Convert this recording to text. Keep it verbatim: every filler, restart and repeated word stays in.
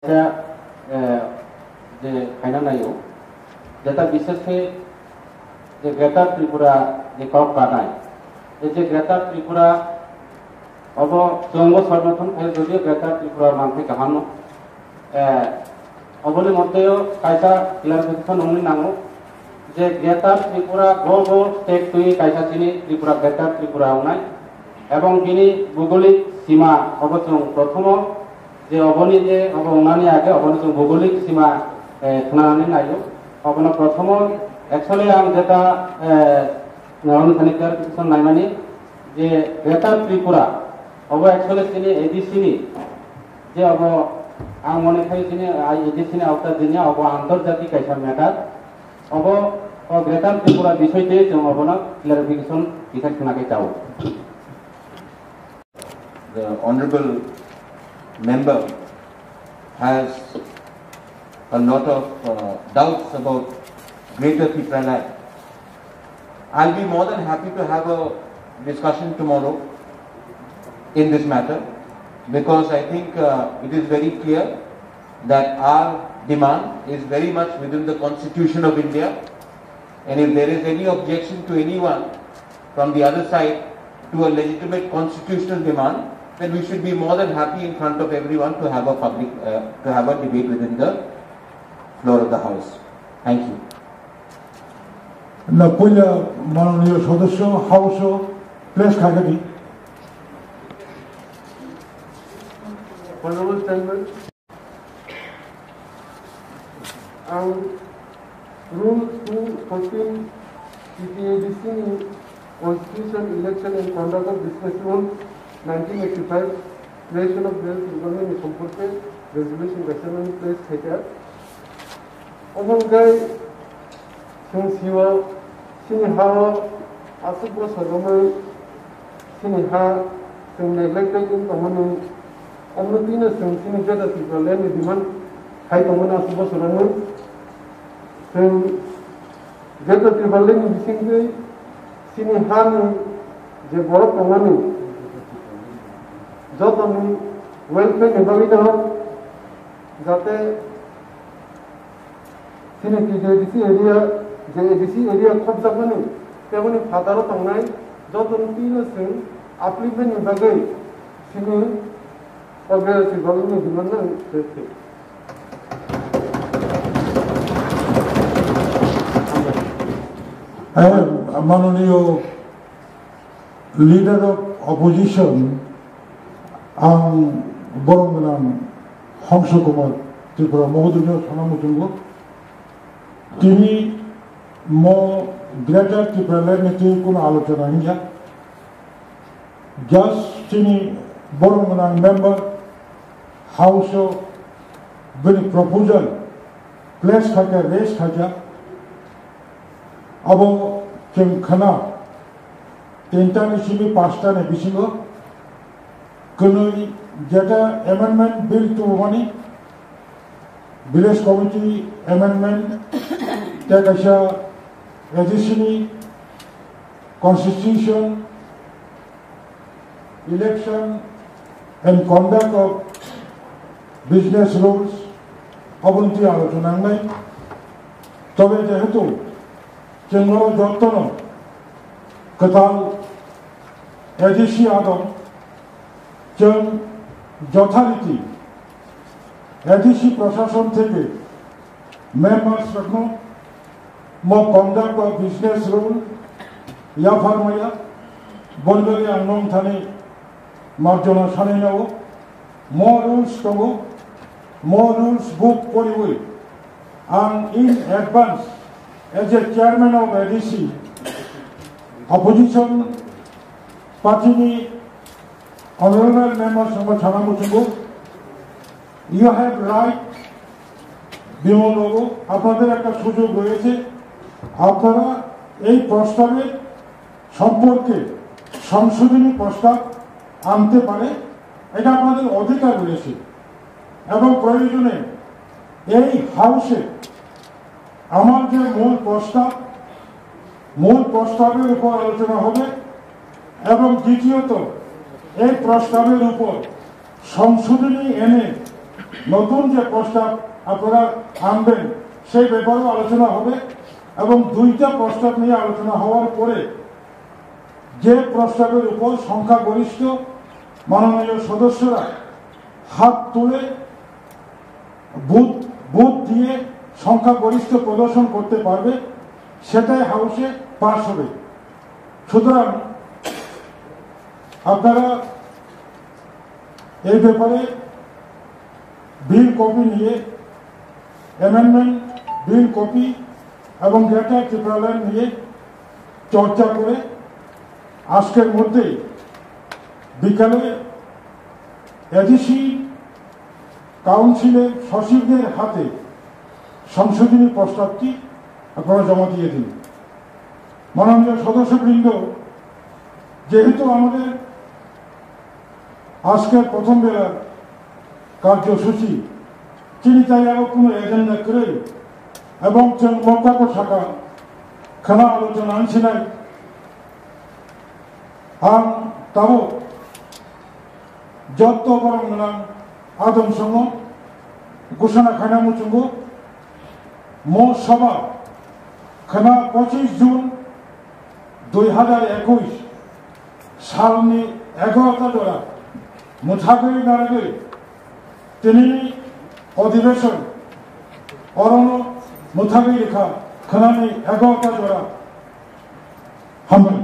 Kaisa, eh, je khaina naio, jeta bishesh khe je Greater Tripura je kok kanai, je, je Greater Tripura obo chwngbo somorthon khaio, jodio Greater Tripura manthai kaham no, eh, oboni moddheo kaisa clarification wngwi nango. Je Greater Tripura go go state twi kaisa chini Tripura, Greater Tripura wngnai, ebong bini bhugolik sima obo chwng prothomo je oboni je obo wngnani age oboni chwng bhugolik sima, eh, khwnanani naio. Obono prothomo actually ang jeta, eh, norokni thani clarification naimani je Greater Tripura obo actually chini A D C ni je obo ang mone khai chini A D C ni auta dinya obo antarjati kaisa matter. Obo, o Greater Tripura bisoi tei chwng obono clarification kisa khna khe chao. The honorable member has a lot of, uh, doubts about Greater Tipraland. I'll be more than happy to have a discussion tomorrow in this matter, because I think, uh, it is very clear that our demand is very much within the Constitution of India, and if there is any objection to anyone from the other side to a legitimate constitutional demand, then we should be more than happy in front of everyone to have a public, uh, to have a debate within the floor of the House. Thank you. Na puila manoniyo sodosyo House o please khaikha di. Honorable Chairman, ang Rule two fourteen T T A D C ni Constitution, Election and Conduct of Business Rule nineteen eighty-five, Creation of Business Department ni somporke resolution kaisa mani place khaikha. Omo hwnkhe chwng sio chini ha-o aswk bosor romwi chini ha chwng neglected wng tongmani, omo twino chwng chini Greater Tipraland ni demand khai tongmani aswk bosor romwi. Chwng Greater Tipraland ni bisingtwi chini ha ni je borok tongmani jotoni welfare ni bagwi no jate chini T T A D C area, je A D C area khopjakmani, teboni phataro tongnai jotoni twino chwng upliftment ni bagwi chini progressive bagwi no demand nang. Eh, manoniyo Leader of Opposition, ang borong gwnang Hongso Kumar Tripura mogodunyo sana muchungo. Tini mo Greater Tipraland ni twi kuno alochona hinya. Just tini borong gwnang member House o bini proposal place khaikha, raise khaikha. Abo chwng khna tinta ni simi pasta ni bisingo kwnwi jeta amendment bill tubumani, village committee amendment, tei kaisa A D C ni constitution, election and conduct of business rules, oboni twi alochona wngnai. Tobe jehetu chwng oro jottono kwtal A D C adong, chwng jothariti A D C prashason theke members rokno mo conduct of business rule yaphar maya, boni bagwi ang nong thani marjona sanai nao. Mo rules tongo, mo rules book poriwi ang in advance as a chairman of A D C, opposition party ni honorable members rokno sana muchungo, you have right, Bimal বাবু, আপনাদের একটা সুযোগ রয়েছে, আপনারা এই প্রস্তাবে সম্পর্কে সংশোধনী প্রস্তাব আনতে পারে, এটা আপনাদের অধিকার রয়েছে। এবং প্রয়োজনে এই হাউসে আমার যে মূল প্রস্তাব, মূল প্রস্তাবের উপর আলোচনা হবে এবং দ্বিতীয়ত এই প্রস্তাবের উপর সংশোধনী এনে নতুন যে প্রস্তাব আপনারা আনবেন, সেই ব্যাপারেও আলোচনা হবে এবং দুইটা প্রস্তাব নিয়ে আলোচনা হওয়ার পরে যে প্রস্তাবের উপর সংখ্যাগরিষ্ঠ মাননীয় সদস্যরা হাত তুলে ভোট ভোট দিয়ে সংখ্যাগরিষ্ঠ প্রদর্শন করতে পারবে, সেটাই হাউসে পাস হবে। সুতরাং আপনারা এই ব্যাপারে বিল কপি নিয়ে, অ্যামেন্ডমেন্ট বিল কপি এবং গ্রেটার ত্রিপুরাল্যান্ড নিয়ে চর্চা করে আজকের মধ্যেই বিকালে এডিসি কাউন্সিলের সচিবদের হাতে সংশোধনী প্রস্তাবটি আপনারা জমা দিয়ে দিন। মাননীয় সদস্যবৃন্দ, যেহেতু আমাদের আজকের প্রথম বেলার কার্যসূচি, chini tayaro kuno agenda kwrwi, ebong chwng mokako saka khwna alochona wngsinai. Ang tabuk jotto borok gwnang adom songo gusana khaina muchungo mo soba khwna pochis June dui hazar ekush salni egarota jora mwthagwi narwgwi tinini odhibeson orono mwthagwi rikha khwnani egarota jora. Hambai.